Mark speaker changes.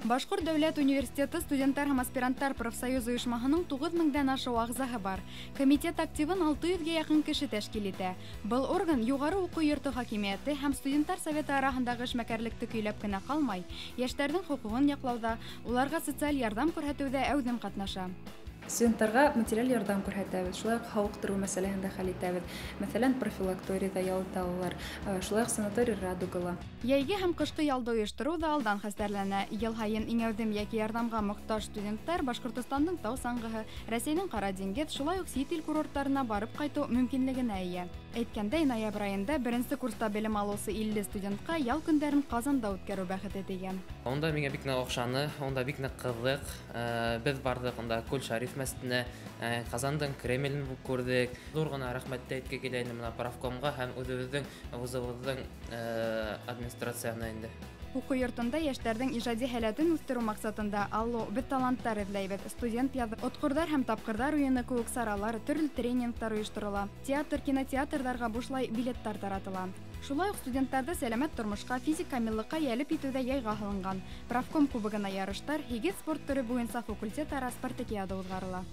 Speaker 1: Башҡорт дәүләт университеты студенттар һәм аспиранттар профсоюз ойошмаһының 9000-дән ашыу ағзаһы бар. Комитет активын 600-гә яҡын кеше тәшкил итә. Был орган юғары уҡыу йорто хакимиәте һәм студенттар советы араһындағы эшмәкәрлекте көйләп кенә ҡалмай, йәштәрҙең хоҡуғын яҡлауҙа, уларға социаль ярҙам күрһәтеүҙә әүҙем ҡатнаша.
Speaker 2: Студенттарға материаль ярҙам күрһәтәбеҙ, шулай уҡ һауыҡтырыу мәсьәләһен дә хәл итәбеҙ. Мәҫәлән, профилакторийҙа ял итә алалар, шулай уҡ санаторий «Радугала».
Speaker 1: Йәйге һәм ҡышҡы ялды ойоштороу ҙа алдан хәстәрләнә. Йыл һайын иң әүҙем йәки ярҙамға мохтаж студенттар Башҡортостандың тау саңғыһы, Рәсәйҙең Ҡара диңгеҙ, шулай уҡ сит ил курорттарына барып ҡайтыу мөмкинлегенә эйә. Әйткәндәй, ноябрь айында беренсе курста белем алыусы 50 студентҡа ял көндәрен Ҡазанда үткәреү бәхете тейгән.
Speaker 3: Унда миңә бик ныҡ оҡшаны, унда бик ныҡ ҡыҙыҡ. Беҙ барҙыҡ унда Көл Шәриф мәсетенә, Ҡазандың Кремлен күрҙек. Ҙур ғына рәхмәтте әйтке килә инде бына правкомға һәм үҙебеҙҙең вузыбыҙҙың администрацияһына инде.
Speaker 1: Уҡыу йортонда йәштәрҙең ижади һәләтен үҫтереү маҡсатында «Алло, беҙ таланттар эҙләйбеҙ», «Студент яҙы», «Отҡорҙар һәм тапҡырҙар уйыны» кеүек саралар, төрлө тренингтар ойошторола. Театр, кинотеатрҙарға бушлай билеттар таратыла. Шулай уҡ студенттарҙы сәләмәт тормошҡа, физик камиллыҡҡа йәлеп итеүҙә яйға һалынған. Правком кубогына ярыштар 8 спорт төрө буйынса факультет ара спартакиада уҙғарыла.